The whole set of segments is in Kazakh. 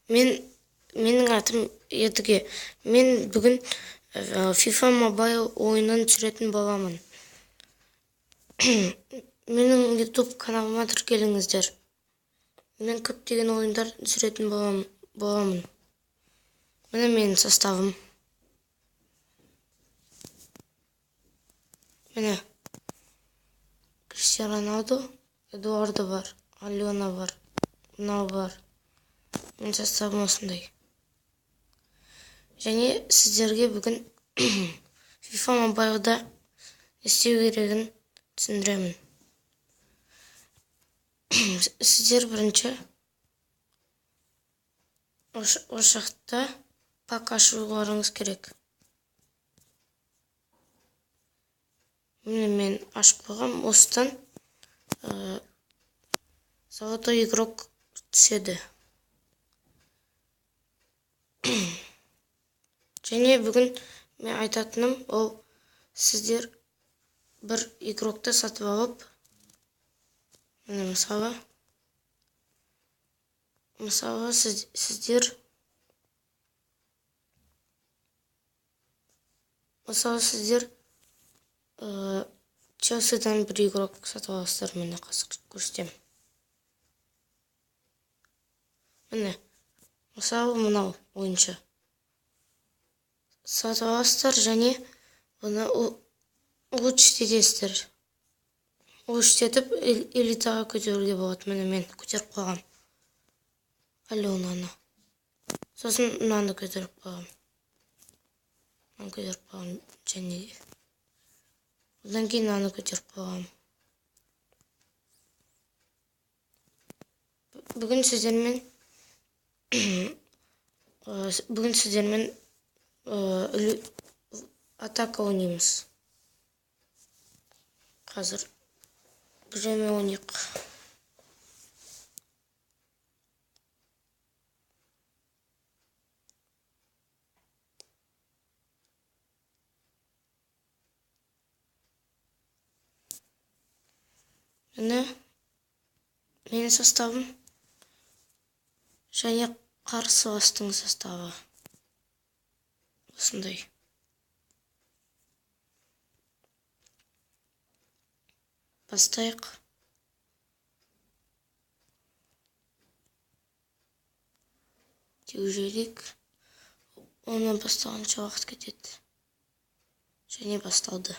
Менің атым Едіге. Мен бүгін FIFA Mobile ойынын түсіретін боламын. Менің YouTube каналыма тіркеліңіздер. Мен көптеген ойындар түсіретін боламын. Міне менің составым. Міне Криштиану Роналду, Эдуардо бар, Алена бар, мынау бар. Менің составым осындай. Және сіздерге бүгін FIFA Mobile'да не істеу керегін түсіндіремін. Сіздер бірінші осы жақта пак ашуларыңыз керек. Міне мен ашып қойғам. Осыдан золотой игрок түседі. Және бүгін мен айтатыным ол сіздер бір игрокты сатып алып, міне мысалы сіздер мысалы сіздер Челсидан бір игрок сатып аласыздар. Міне қазір көрсетемін. Міне мысалы мынау ойыншы сатып аласыздар және бұны улучшить етесіздер. Улучшить етіп элитаға көтеруге болады. Міне мен көтеріп қойғам Аленаны. Сосын мынаны көтеріп қойғам. Мынаны көтеріп қойғам және одан кейін мынаны көтеріп қойғам. Бүгін сіздермен атака ойнаймыз. Қазір біреумен ойнайық. Міне менің составым және қарсыластың составы осындай. Бастайық. Теуіп жіберейік. Оны бастағанша уақыт кетеді. Және басталды.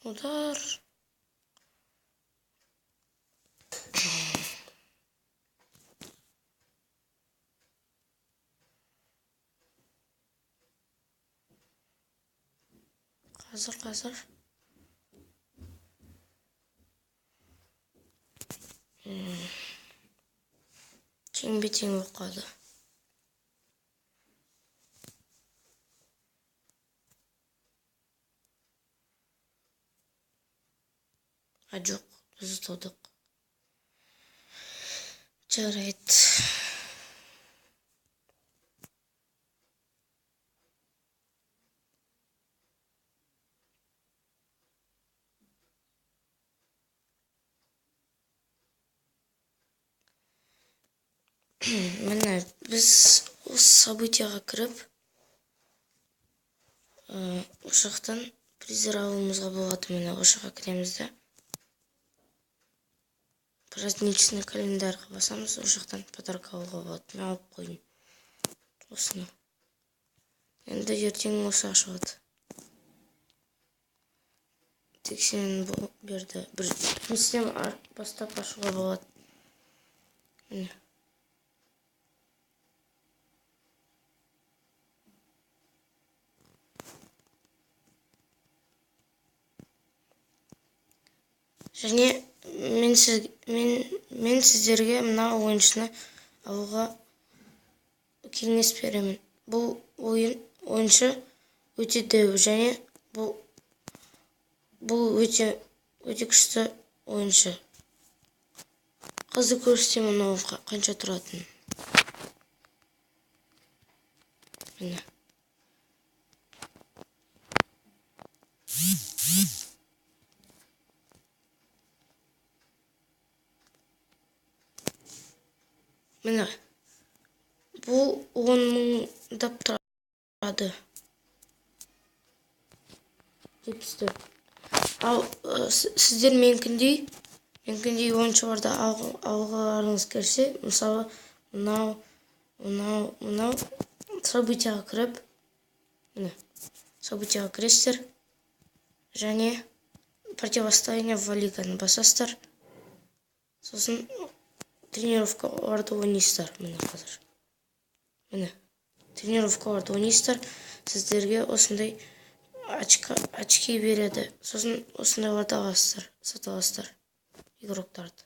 Удар. Қазір. Теңбе-тең болып қалды. А жоқ, біз ұтылдық. Жарайды. Міне біз осы событияға кіріп, осы жақтан призер алуымызға болады. Міне осы жаққа кіреміз де. Праздничный календарға басамыз, ол жақтан подарок алуға болады. Мен алып қойдым осыны. Енді ертең осы ашылады. Тексерін берді. Бір күннен бастап ашуға болады. Міне. Және мен сіздерге мына ойыншыны алуға Кеңес беремін. Бұл ойыншы өте дәу және бұл өте өте күшті ойыншы. Қазір көрсетемін оның қанша тұратынын. Міне. Міне. Бұл 10 мыңдап тұрады. 74. Ал сіздер менікіндей ойыншыларды алғыларыңыз келсе, мысалы, мынау, мынау, мынау событияға кіріп, міне, событияға кіресіздер және противостояние в лиганы басасыздар. Сосын тренировкаларды ойнайсыздар. Міне қазір. Міне, тренировкаларды ойнайсыздар. Сіздерге осындай очки береді. Сосын осындайларды аласыздар, сатып аласыздар игроктарды.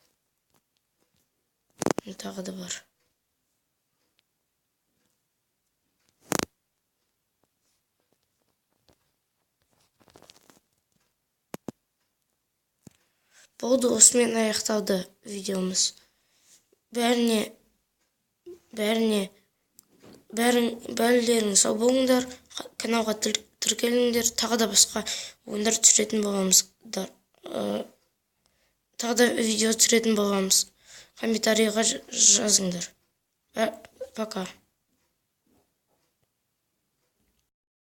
Міне, тағы да бар. Болды, осымен аяқталды видеомыз. Бәрілерің сау болыңдар, каналға тіркеліңдер, тағы да басқа ойындар түсіретін боламыз. Тағы да видео түсіретін боламыз. Комментарийға жазыңдар. Пока.